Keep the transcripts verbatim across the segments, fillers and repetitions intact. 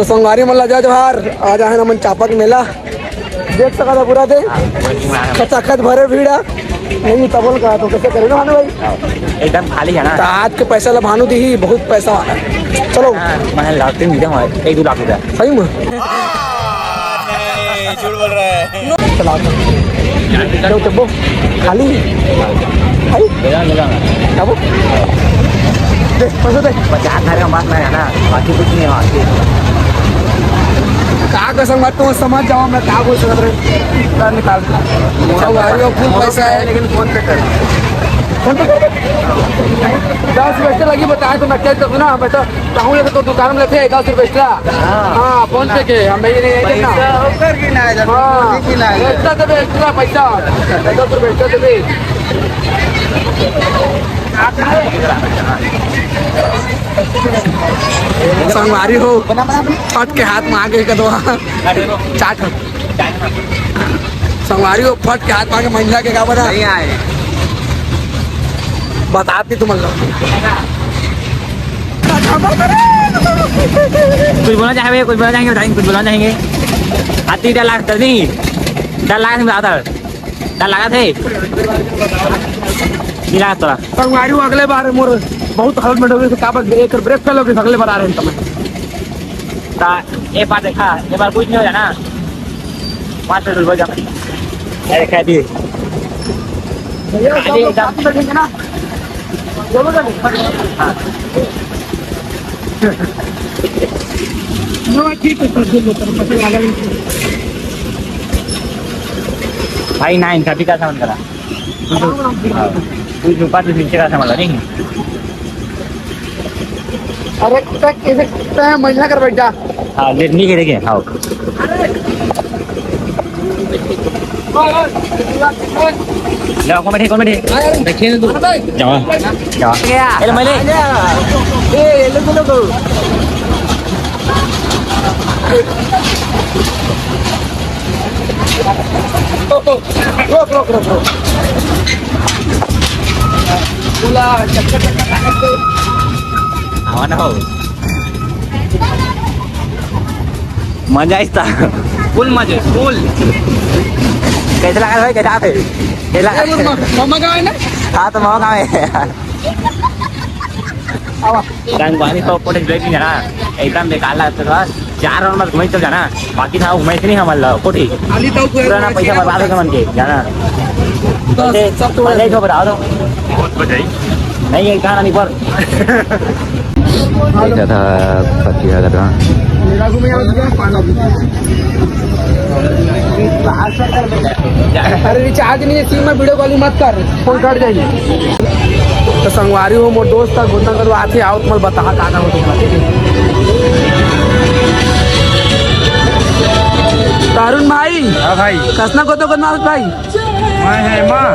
संगवारी मन ला जय जोहार। आज आहे ना मन चापा के मेला, देख सकत हा पूरा दे खचाखच भरे भीड़ हे। नहीं तबल का तो कैसे करे ना भाई? एकदम खाली है ना। तो आज के पैसा ला भानु दी ही, बहुत पैसा वाला। चलो। हाँ, मैं लाते नहीं हूँ, एक दो लाख रुपया। सही में? नहीं, झूठ बोल रहा है। चला तो। चलो तो वो खाली। खाली? ले जाओ, ले जाओ। क्या वो? दे, पैसा दे। पचास हजार का मास्क नहीं है ना, बाकी कुछ नहीं है वहाँ पे। का कसम बात, तुम समझ जाओ, मैं क्या बोल सकता हूँ। निकाल। भाई, वो फुल पैसा है। लेकिन फोन पे कर। फोन पे कर। दस रुपये से लगी बताया तो मैं क्या करूँ ना, मैं तो कहूँ, ये तो दुकान में लेते हैं दस रुपये एक्स्ट्रा। हाँ। हाँ, फोन पे के, हम ये नहीं, ये ना। पैसा होकर भी ना आ जाता, हाँ, भी ना आ जाता। एक्स्ट्रा देबे, एक्स्ट्रा पैसा। दस रुपये एक्स्ट्रा देबे। संगवारी हो, फट के हाथ में आगे का दो चाट। संगवारी हो, फट के हाथ में आगे महिला के का बता? नहीं आए। बताती तुम लोग। कुछ बोलना चाहेंगे, कुछ बोलना चाहेंगे, बताएंगे, कुछ बोलना चाहेंगे। हाथी डर लाग, डर नहीं, डर लाग नहीं आता। का लागत हे? नहीं लागत तोला? संगवारी हो, अगले बार मोर बहुत हालत में डोबे से काबर एक ब्रेक फेल हो गई, अगले बार आ रहे हैं तब। ता ये बार देखा, ये बार कुछ नहीं हो जाना। पाँच मिनट रुक जा। अरे, कह दिए। भैया, सब लोग साथ में बैठेंगे ना? चलो ना। हाँ। नो, ठीक है, सर, जो लोग, सर, पसंद आ गया। भाई, ना, इनका भी कैसा मन करा? हाँ। तू झुका, तू नीचे का समझ नहीं। अरे, कुत्ता कैसे, कुत्ता है, मंझला कर बैठ जा। हाँ, लेट नहीं गिरेगे, हाँ। जाओ, कौन बैठे, कौन बैठे? बैठे तो। जाओ, जाओ। गया। ए, ले, मैं ले। ए, ये लो, लो, लो। रोक, रोक, रोक, रोक। पूरा चक्कर, चक्कर, चक्कर। आवा ना हो। मजा आइस ता। फुल मजा, फुल। कैसे लगा भाई, कैसे आते? कैसे लगा? ए, वो म-, मामा का है ना? हाँ, तो मामा का है। आवा। रंगवानी तो कोठे जलेबी ना, एकदम बेकार लगता था। चार राउंड में घुमाई चल जाना, बाकी था घुमाई से नहीं हमारे ला कोठी। खाली तो पूरा ना पैसा बर्बाद हो गया मन के, जाना। तो पैसे, सब तो पैसे ही तो बता दो। बहुत बजाई। नहीं, ये गाना नहीं पर। ये क्या था, पति का था। अरे रिचार्ज नहीं है सिम में, वीडियो कॉलिंग मत कर, फोन कट जाएगी। तो संगवारी हो, मोर दोस्त का गोतना करो आथे, आओ तुम्हारे बता का ना हो तुम्हारा, ठीक है? तो अरुण भाई, हाँ भाई। कसना गोतो करना भाई। मैं है माँ,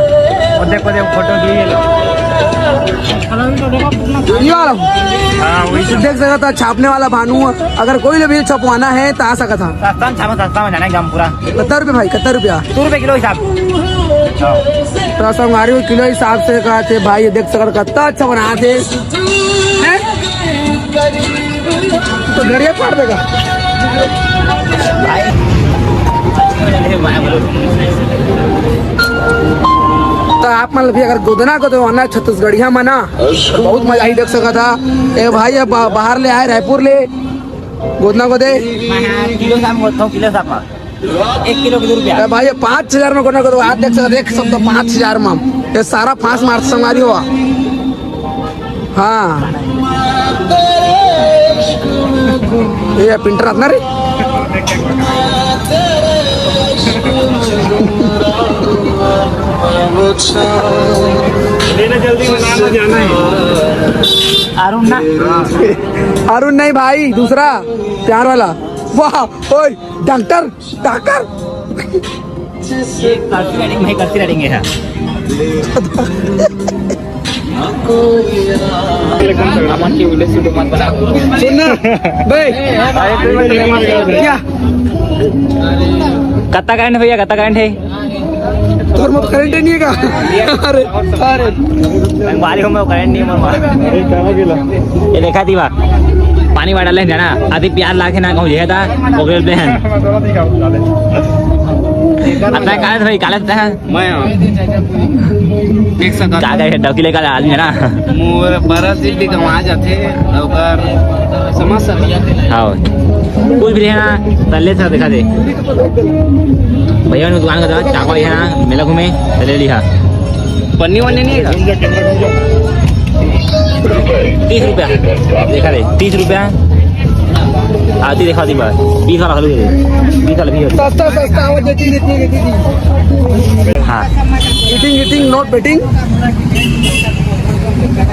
वो देखो, देखो, फोटो लिए लो। ये वाला? हाँ, वही तो। देख सकता था, छापने वाला भानु, अगर कोई भी छपवाना है तो आ सकता था। सस्ता में छापो, सस्ता में जाना एकदम पूरा। कितना रुपया भाई, कितना रुपया? सौ रुपये किलो हिसाब। तो संगवारी हो, किलो हिसाब से कहते भाई, ये देख सकता, कितना अच्छा बनाथे। हैं? तो गड़िया फाड़ देगा। तो आप मन भी अगर गोदना गोदे वाना छत्तीसगढ़िया मना, बहुत मजा ही देख सकता। ए भाई, अब बा-, बाहर ले आए रायपुर ले, गोदना गोदे। मैं हाँ, किलो हिसाब में बोलता हूँ, किलो हिसाब में। एक किलो के दो रुपया। ए भाई, ये पाँच हजार में गोदना गोदे, आप देख सकते, एक शब्द पाँच हजार में। ये सारा फांस मार संगवारी हुआ। हाँ। ये प्रिंटर अपना रे। लेना जल्दी, बनाना जाना है। अरुण ना। अरुण नहीं भाई, दूसरा प्यार वाला। वाह, ओए, डॉक्टर। ताकत। ये करती राइडिंग भाई, करती राइडिंग है। अमन की वीडियो शूट मत बना। सुन ना, बे। क्या? कत्ता करंट भैया, कत्ता करंट है? तोर मत करंट नहीं है का? अरे, अरे। बारी में करंट नहीं है, मरवा। ये देखा थी बात। पानी बॉटल ले जाना, अति प्यार लागे ना कहूँ, ये था, ओकरे पे है। अपना काले भाई, काले था। मैं देख सकत का करे, डौकी लेकर आदमी है ना। मोर बरस दिन भी कमा जाथे, ओकर समझ सकत। हाँ, कुछ भी है ना, तल्ले से दिखा दे। भैया ने दुकान का था, चाकू है ना, मेला घूमे, तल्ले लिहा। पन्नी वन्नी नहीं है? तीस रुपया। देखा दे, तीस रुपया। आती देखा दी बात, बीस वाला हलू दे दे। बीस वाला भी हो। सस्ता, सस्ता, वो देती, देती, देती, देती। हाँ। Eating, eating, not betting.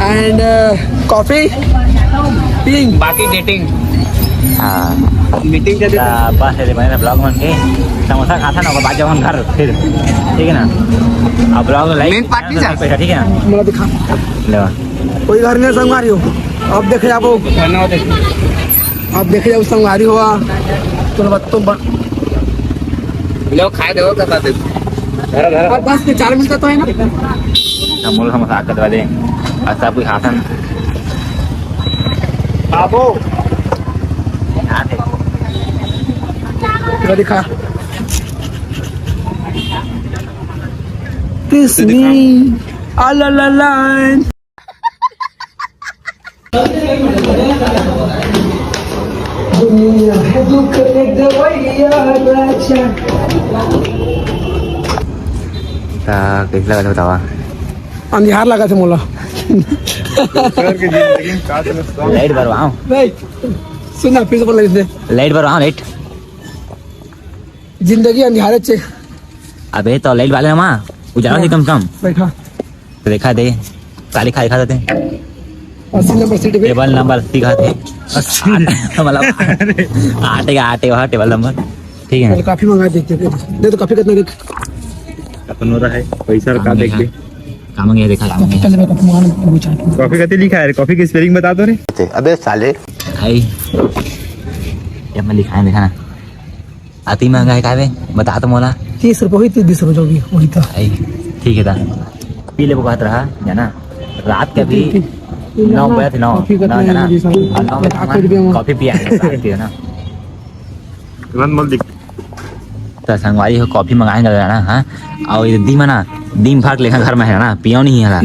And, uh, coffee, peeing. बाकी डेटिंग। हाँ। मीटिंग के दिन। बस, ये मैंने ब्लॉग मन के समोसा खाता ना, ओकर बाद जाओ हम घर फिर, ठीक है ना? अब ब्लॉग लाइक मेन पार्टी जा। पैसा, ठीक है ना? मैं दिखा। ले। कोई घर नहीं संगवारी हो। अब देखे जाबो। अब देखे जाबो संगवारी हुआ। तो बत-, तो ब-, लो, खाए दे, वो कर दे। धरा, धरा। और बस के चार मिनट का तो है ना। हम लोग समोसा आके दबा दे। और सब कुछ हाथन। बाबू। हाथ है। दिखा। Kiss me. आ ला ला ला। दुनिया है दुख के दवाइया राजा। ता कैसे लगा बतावा? अंधियार लगा थे मोला। लाइट बरवाओ। नहीं, सुन ना, फिर से बोल, लाइट दे। लाइट बरवाओ, लाइट। जिंदगी अंधियारे चे। अबे तो लाइट वाले मा उजाला से कम से कम। बैठा। तो देखा दे, काली खाली खाता थे। अस्सी नंबर सीट पे। टेबल नंबर अस्सी खाते। अस्सी। मतलब, आटे का आटे वहाँ टेबल नंबर। ठीक है। चल, कॉफी मंगा देते हैं। दे तो कॉफी कितना दे? कतनो रहा है, पैसा का देख दे। का मांगे देखा, का मांगे। चल, मैं कॉफी मंगा लूँ, चाय। कॉफी कते लिखा है रे? कॉफी की स्पेलिंग बता दो रे। अबे साले। भाई, जब मैं लिखा है, देखा ना। अति महंगा है का बे? बता तो मोला। तीस रुपये हुई, तीस, बीस रुपये जो भी, वही तो। आई, ठीक है दा। पी ले वो कहत रहा, है ना? रात के भी पी, पी, पी नौ लेना, बजे थे, नौ, कॉफी का नौ, है ना? और नौ बजे सामान, कॉफी पिया है रात के, है ना? तुरंत बोल दिख। तो संगवारी हो, कॉफी मंगाए ना, हाँ? और ये दिन में ना, दिन भर लेखा घर में है ना, पियो नहीं है ना?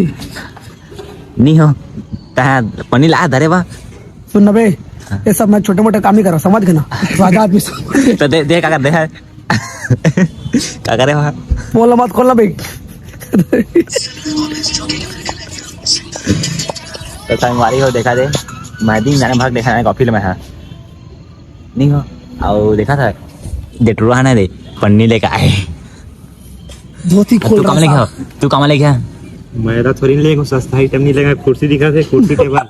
नहीं हो, तह पन्नी ला धरे बा। सुन ना बे, हाँ। ये सब मैं छोटे मोटे काम ही करा, समझ गए ना? राजा आदमी समझ गए। तो दे, दे, का कर दे है? का करे वहाँ? बोल मत, खोलना बे। तो संगवारी हो, देखा दे, मैं दिन जाने भाग देखा है कॉफी में, हाँ। नहीं हो, आओ देखा था, डेटोरा है ना रे, पन्नी लेके आए। धोती तो खोल तू रहा काम लेके था। आओ, तू काम लेके आ। मैं तो थोड़ी लेगा, सस्ता आइटम नहीं लेगा, कुर्सी दिखा दे, कुर्सी टेबल।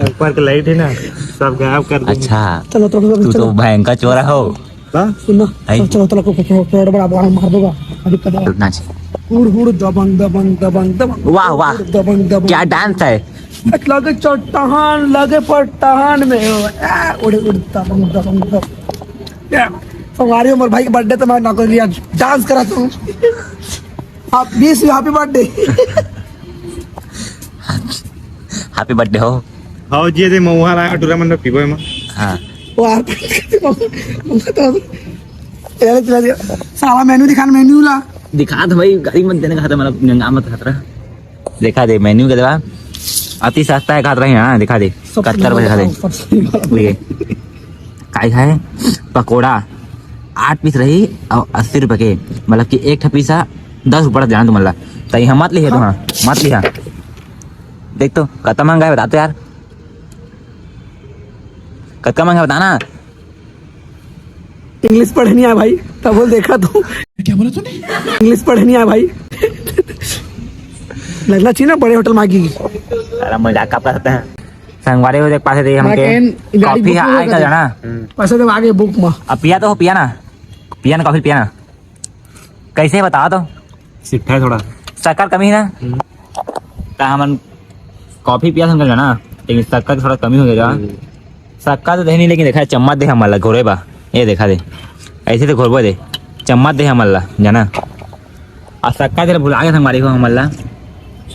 ऊपर के लाइट है ना, सब गायब कर देंगे। अच्छा, चलो, चलो, चलो, तू तो चलो। भयंकर चोरा हो। हाँ? सुन ना, आई। चलो, चलो, चलो, को, को, को, को, बड़ा, बड़ा मार दूंगा। अभी कदम। रुकना चाहिए। हुड़, हुड़, दबंग, दबंग, दबंग, दबंग। वाह, वाह। हुड़, दबंग, दबंग। क्या डांस है? लगे चट्टान, लगे पट्टान में। आ, उड़, उड़, दबंग, दबंग, दबंग। या, हमारी उमर भाई के बर्थडे तो मैं ना कर लिया, डांस करा तू। आप बीस हैप्पी बर्थडे। हैप्पी बर्थडे हो। हाँ, जे दे महुआ लाया, टूरा मन पीबो एमा। हाँ। वो आप, तो, यार, चला दिया। साला मेनू दिखा, मेनू ला। दिखा तो भाई, गाड़ी मत देने का था, मतलब, गंगा मत खतरा। देखा दे, मेनू के दवा। अति सस्ता है, खात रही ना, दिखा दे। कत्तर पे दिखा दे। ये। काई खाए? पकोड़ा। आठ पीस रही और अस्सी रुपए के। मतलब कि एक ठा पीसा दस रुपए जाना तुम ला। तो यहाँ मत लिहे, तो हाँ, मत लिहा। देख तो, कत्ता महंगा है, बता तो यार। कत्ता महंगा है, बताना। इंग्लिश पढ़े नहीं आया भाई, तब बोल देखा तू। क्या बोला तूने? इंग्लिश पढ़े नहीं आया भाई। लगना चाहिए ना बड़े होटल मांगी। अरे मजाक का करते हैं। संगवारी हो देख पासे दे हमके। कॉफी है, आए का जाना। पैसे तो आगे बुक में। अब पिया तो हो, पिया ना। पिया ना, कॉफी पिया ना। कैसे है बताओ तो। सिट्ठा है थोड़ा। शक्कर कमी है ना? हम्म। त हमन कॉफी पिया समझ ना, लेकिन शक्कर के थोड़ा कमी हो गया। हम्म। शक्कर तो दे नहीं, लेकिन देखा चम्मच दे हमला घोरे बा। ये देखा दे, ऐसे तो घोरबो दे, चम्मच दे हमला जाना। और शक्कर तेरे भुला गया संगवारी हो हमला।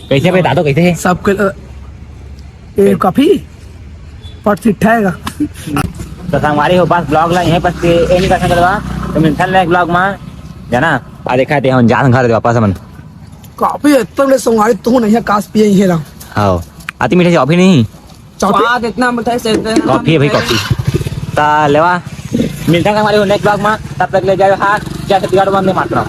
कैसे बता दो कैसे है? सबके ल-, ये कॉफी? पट फिट है का? तो संगवारी हो, बस vlog ला यहीं पर से end कर सकत बा। तो मिलथन next vlog में, जाना। आ देखा थे हम जान घर वापस हमन। काफी एकदम ले संगवारी तू नहीं है, कास पिए ही रहा। हाँ, आती मीठा चाय नहीं। चाय स्वाद इतना मीठा है, से कॉफी है भाई, कॉफी। ता लेवा, मिलथन संगवारी हो next vlog में, तब तक ले जाओ हाथ, जय छत्तीसगढ़, वंदे मातरम।